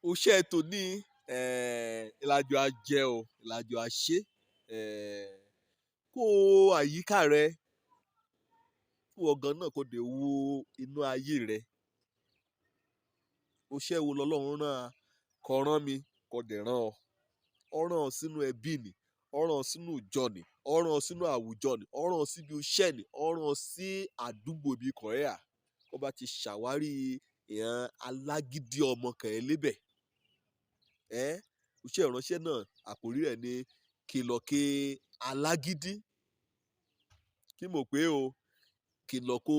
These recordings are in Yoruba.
Iṣẹ́ tòní ìlàjò ajẹ o, ìlàjò àṣẹ kó àyíká rẹ, kí ọ̀gán náà kó dé wo inú ayé rẹ. Iṣẹ́ wo lọ́lọ́run rán kọ rán mi kọ dẹ̀ rán ọ. Ọ rán ọ sínú ẹbí ni, ọ rán ọ sínú ìjọ ni, ọ rán ọ sínú àwùjọ ni, ọ rán ọ síbi iṣẹ́ ni, ọ rán ọ sí àdúgbò ibi kọ̀ẹ́à. Kó bá ti ṣàwárí ìran alágídí ọmọ kàn ẹ́ lébẹ̀. Iṣẹ́ ìránṣẹ́ náà àkórí rẹ̀ ni kìlọ̀ ke alágídí. Kí mo pè o? Kìlọ̀ ko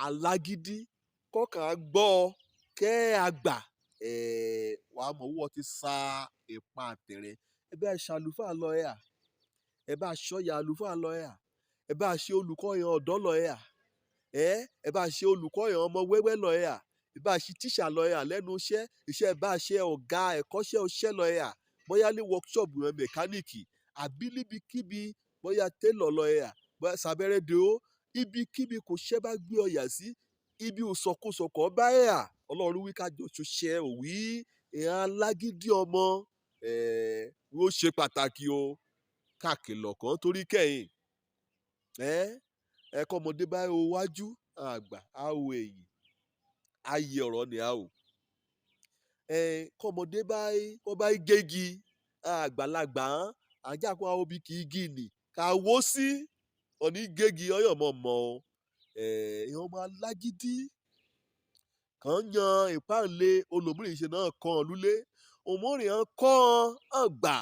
alágídí. Kọ́kàn á gbọ́ ọ, kẹ́ a gbà, wàá mọ̀ wọ́n ti sa ipa tẹ̀rẹ̀. Ẹ bá ṣàlùfáà lọ ẹ̀ à, ẹ bá ṣọ́ya àlùfáà lọ ẹ̀ à, ẹ bá ṣe olùkọ́ yẹn ọ̀dọ́ lọ ẹ̀ à, ẹ bá ṣe olùkọ́ yẹn ọmọ wẹ́wẹ́ lọ ẹ̀ à, ẹ bá ṣe tíṣà lọ ẹ̀ à lẹ́nu iṣẹ́, iṣẹ́ ẹ bá ṣe ọ̀gá ẹ̀kọ́ṣẹ́ iṣẹ́ lọ ẹ̀ à, bóyá ní workshop yẹn mẹkáníìkì àbí níbikíbi, bóyá tailor lọ ẹ̀ à, bóyá sàbẹ̀rẹ̀ dè ó, ibikíbi kò ṣẹ́ bá gbé ọyà sí, ibi òsọkúsọkọ̀ bá ẹ̀ à, Ọlọ́run wí ká jọ ṣiṣẹ́ òwí ìran alágídí ọmọ ó ṣe pàtàkì o ká kìlọ̀ kàn torí kẹ́yìn. Ẹ kọ́mọdé bá wo wájú, àgbà á wo ẹ̀yìn, á yẹ ọ̀rọ̀ ni a ò. Kọ́mọdé bá kọ́ bá gégi, àgbàlagbà hàn, ajá kó àwọn òbí kì í gì nì, ká wó sí, ọ̀ní gégi ọyọ̀ mọ̀ mọ̀ o. Ìran ọmọ alágídí kàn yan ìpáǹle olòmíràn ṣe náà kàn lulé, òmíràn kọ́ ọ́n gbà.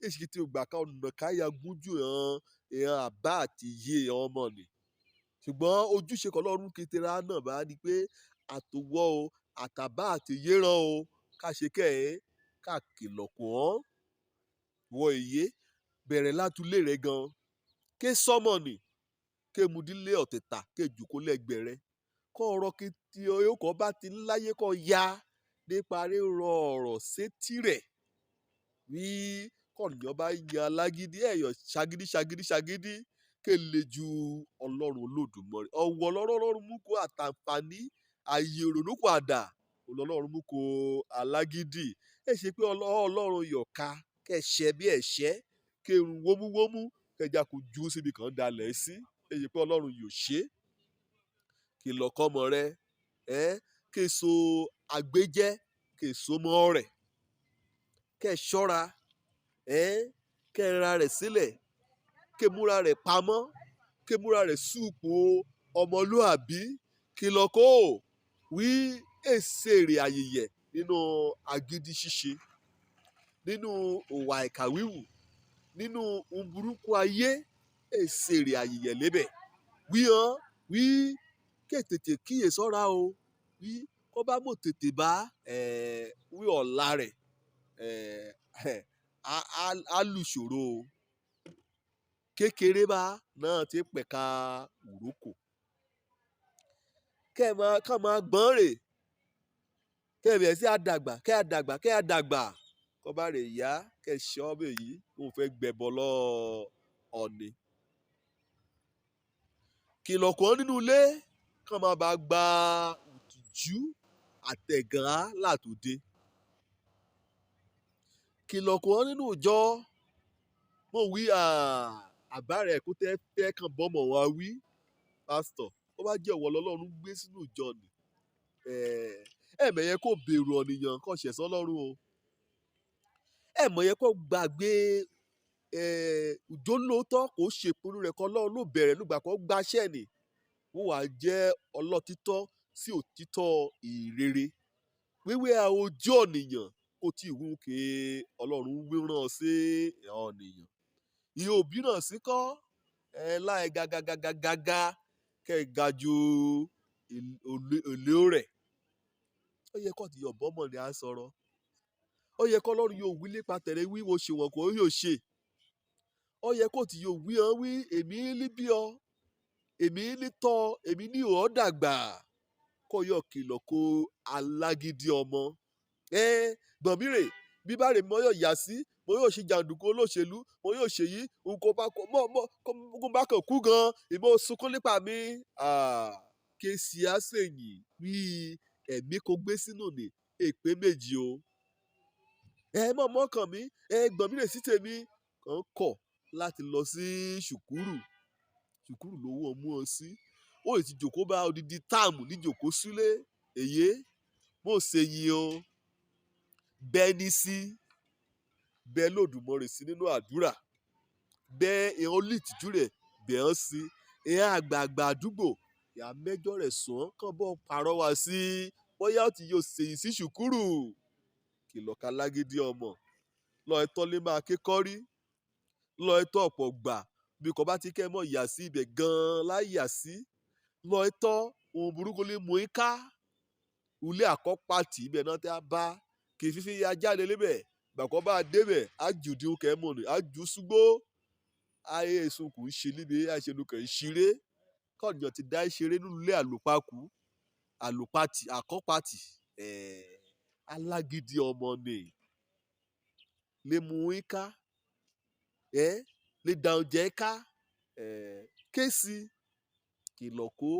Èsì tí o gbà ká ọ̀nà káyà gúnjú ìran ìran àbá àti iye ọmọ ni. Ṣùgbọ́n ojúṣe kan Ọlọ́run kékeré náà bá ní pé àtòwọ́ o, àtàbá àti ìyéran o, ká ṣe kẹ́ ẹ̀ ká kìlọ̀ kù ọ́n. Wọ èyí bẹ̀rẹ̀ látúlé rẹ̀ gan. Ké sọ́mọ̀ nì, ké mudílé ọ̀tẹ̀tà, ké jùkú lẹ́gbẹ̀ẹ́ rẹ. Kọ́ ọ̀rọ̀ kí tí oyókọ̀ bá ti láyé kọ́ ya nípa rírọ ọ̀rọ̀ sétí rẹ̀. Wí kọ̀nìyàn bá yan alágídí, ẹ̀yọ̀ ṣagídí ṣagídí ṣagídí ké le ju Ọlọ́run Olódùmarè. Ọ̀wọ̀ lọ́rọ́rọ́ mú kó àtàǹfààní ààyè ìrònúpìwàdà Ọlọ́run mú kó alágídí. Ẹ ṣe pé Ọlọ́run yọ̀ka kẹ́ ṣẹ bí ẹ̀ṣẹ́, ké run wómúwómú, kẹja kò ju síbi kan dalẹ̀ sí. Ẹ ṣe pé Ọlọ́run yóò ṣe. Kìlọ̀ kọ́mọ rẹ, ké so àgbéjẹ́, ké so mọ́ rẹ̀. Kẹ́ ṣọ́ra, kẹ́ ra rẹ̀ sílẹ̀, ké múra rẹ̀ pamọ́, ké múra rẹ̀ súpò ọmọlúàbí. Kìlọ̀ kó wí èsè èrè àyèyẹ̀ nínú agídí ṣíṣe, nínú ìwà ìkà wíwù, nínú ohun burúkú ayé, èsè èrè àyèyẹ̀ lébẹ̀. Wí hàn, wí ké tètè kíyè sọ́ra o, wí kó bá mọ̀ tètè bá wí ọ̀la rẹ̀ á lùṣòro o. Kékeré bá náà ti pẹ̀ka ìrókò. Kẹ́ máa ká máa gbọ́n rè, kẹ́ bẹ̀rẹ̀ sí á dàgbà, kẹ́ á dàgbà, kẹ́ á dàgbà. Kọ́ bá rè yá, kẹ́ ṣọ́ bẹ̀ yìí, òun fẹ́ gbẹbọ lọ́ọ́ ọ̀ni. Kìlọ̀ kàn nínú ilé, kán má bàa gba ìtìjú àtẹ̀gàn látòde. Kìlọ̀ kàn nínú ìjọ. Mo wí àbá rẹ̀ kó tẹ́ fẹ́ kàn bọ́mọ̀ wá wí. Pásítọ̀, ó bá jẹ́ ìwọ lọ́lọ́run gbé sínú ìjọ ni. Ẹ mọ̀ yẹ kó bèrò ọ̀nìyàn kó ṣẹ̀sọ́ Ọlọ́run o. Ẹ mọ̀ yẹ kó gbàgbé ìjólóòtọ́ kó ṣe ìpinnu rẹ̀ kọ́ Ọlọ́run ló bẹ̀rẹ̀ nígbà kó gbaṣẹ́ ni. Wọ́n wá jẹ́ ọlọ́títọ́ sí òtítọ́ ìrere. Wíwẹ́ ojú ọ̀nìyàn kó tí ì wú ké Ọlọ́run wíran sí ọ̀nìyàn. Ìyẹn òbí náà sí kọ́ ẹ láì gàgàgàgàgà kẹ́ ga ju èlé rẹ̀. Ó yẹ kó ti ọ̀bọ́mọ̀ ni à ń sọ̀rọ̀. Ó yẹ kó Ọlọ́run yóò wí nípa tẹ̀lé wíwo ṣe wọ̀n kó yóò ṣe. Ó yẹ kó ti yóò wí hàn wí èmi ní bí ọ, èmi ní tọ́, èmi ní ò dàgbà. Kó yọ kìlọ̀ kó alágídí ọmọ. Gbọ̀n mí rè, bí bá rè mo yóò yà sí, mo yóò ṣe jàǹdùkú olóṣèlú, mo yóò ṣe yìí, nǹkan bá kọ mọ́ mọ́ kó bá kàn kú gan, ìmọ̀ sunkún nípa mi. Ké sí á sèyìn wí Ẹ̀mí kò gbé sínú ni èpè méjì o. Ẹ mọ̀ mọ́kàn mi, ẹ gbọ̀n mi lè sí tèmi kàn kọ̀ láti lọ sí ṣùkúrù. Ṣùkúrù lówó ọmú ọ sí. Ó lè ti jòkó bá odidi táàmù ní jòkó sílé. Èyí mo ṣe yín o. Bẹ́ẹ̀ ni sí bẹ́ẹ̀ lòdùmọ̀rè sí nínú àdúrà. Bẹ́ẹ̀ ìhàn olùtìjú rẹ̀ bẹ́ẹ̀ hàn sí. Ìhàn àgbààgbà àdúgbò ìhà mẹ́jọ rẹ̀ sùn kàn bọ́ pàrọwà sí bóyá ó ti yóò ṣèyí sí ṣùkúrù. Kìlọ̀ ká lágídí ọmọ lọ ẹtọ́ lé máa ké kọ́rí lọ ẹtọ́ ọ̀pọ̀ gbà bí kò bá ti kẹ́ mọ̀ yà sí ibẹ̀ gan-an láì yà sí lọ ẹtọ́ ohun burúkú lè mú in ká ulé àkọ́pàtì ibẹ̀ náà tẹ́ a bá kì í fífi ya jáde lébẹ̀ gbàkọ́ bá a débẹ̀ á jù dín kẹ́ mọ̀ ní á jù súgbó ayé èso kò ń ṣe níbi àìṣe kò ń ṣeré kọ́ọ̀nìyàn ti dá ìṣeré nínú ilé àlòpakù àlòpatì àkọ́patì alágídí ọmọ ni lè mú in ká lè da oúnjẹ ká kéésì kìlọ̀ kó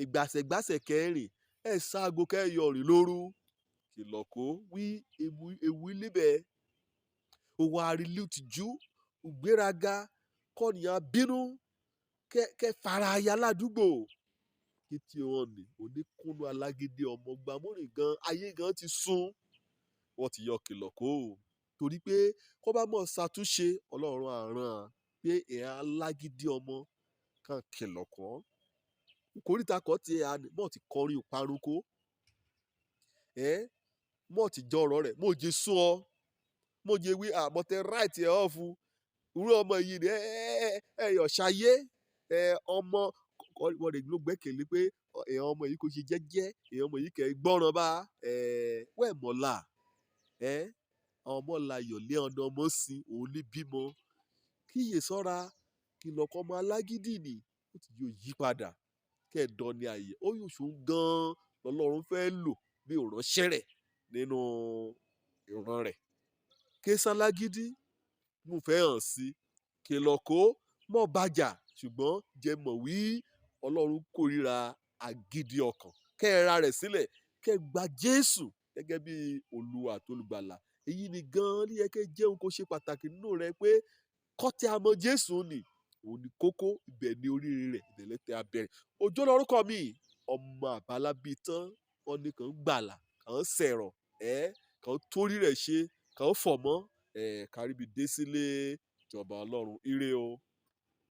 ìgbàsẹ̀gbàsẹ̀ kẹrin ẹ̀ ṣaago kẹyọ rìn lóru kìlọ̀ kó wí ewu ewu níbẹ̀ òwò àrílù tìjú ìgbéraga kọ́nìyàn bínú kẹ faraya ládùúgbò títí wọn ní oníkúnnú alágídí ọmọ gbàmúrìn gan ayé gan ti sún wọ́n ti yọ kìlọ̀ kó o torí pé kó bá mọ̀ ṣàtúnṣe ọlọ́run àràn án pé ìhàn alágídí ọmọ kan kìlọ̀ kọ́ kòríta kọ́ ti mọ̀ ti kọrin ìparun kó mọ̀ ti jọrọ̀ rẹ̀ mọ̀ jẹ́ sún ọ mọ̀ jẹ́ wí àmọ̀tẹ́ ráìtì ẹ̀ ọ̀fu irú ọmọ yìí ni ẹ ẹ ẹ ọ̀ṣayé ẹ ọmọ wọ́n lè ló gbẹ́kẹ̀lé pé èèyàn ọmọ yìí kò ṣe jẹ́jẹ́, èèyàn ọmọ yìí kẹ́ gbọ́ràn bá wẹ́ẹ̀ mọ̀la ẹ ọmọ layọ̀ lé ọ̀nà ọmọ sin òun ní bímọ kíyè sọ́ra kìlọ̀ kọ́ ọmọ alágídí ni ó ti yóò yí padà kẹ́ẹ̀dọ́ ni àyè ó yóò ṣòun gan-an lọ́lọ́run fẹ́ lò bí ìránṣẹ́ rẹ̀ nínú ìran rẹ̀. Késálágídí mo fẹ́ hàn sí kìlọ̀ kó mọ̀ bàjà ṣùgbọ́n jẹ́ mọ̀ wí ọlọ́run kórìíra agídí ọkàn kẹ́ ẹ ra rẹ̀ sílẹ̀ kẹ́ ẹ gba Jésù gẹ́gẹ́ bí Olúwa àti olùgbàlà. Èyí ni gan-an ní yẹ kẹ́ jẹ́ ohun kó ṣe pàtàkì nínú rẹ pé kọ́ tí a mọ Jésù ni òun ni kókó ibẹ̀ ni oríire rẹ̀ ibẹ̀ lẹ́tẹ̀ abẹ́rẹ́. Òjó lórúkọ mi ọmọ àbálábí tán wọn ní kàn ń gbàlà kàn ń sẹ̀rọ̀ ẹ́ kàn ń torí rẹ̀ ṣe kàn ń fọ̀ mọ́ ẹ̀ káríbi dé sílé ìjọba ọlọ́run ire o.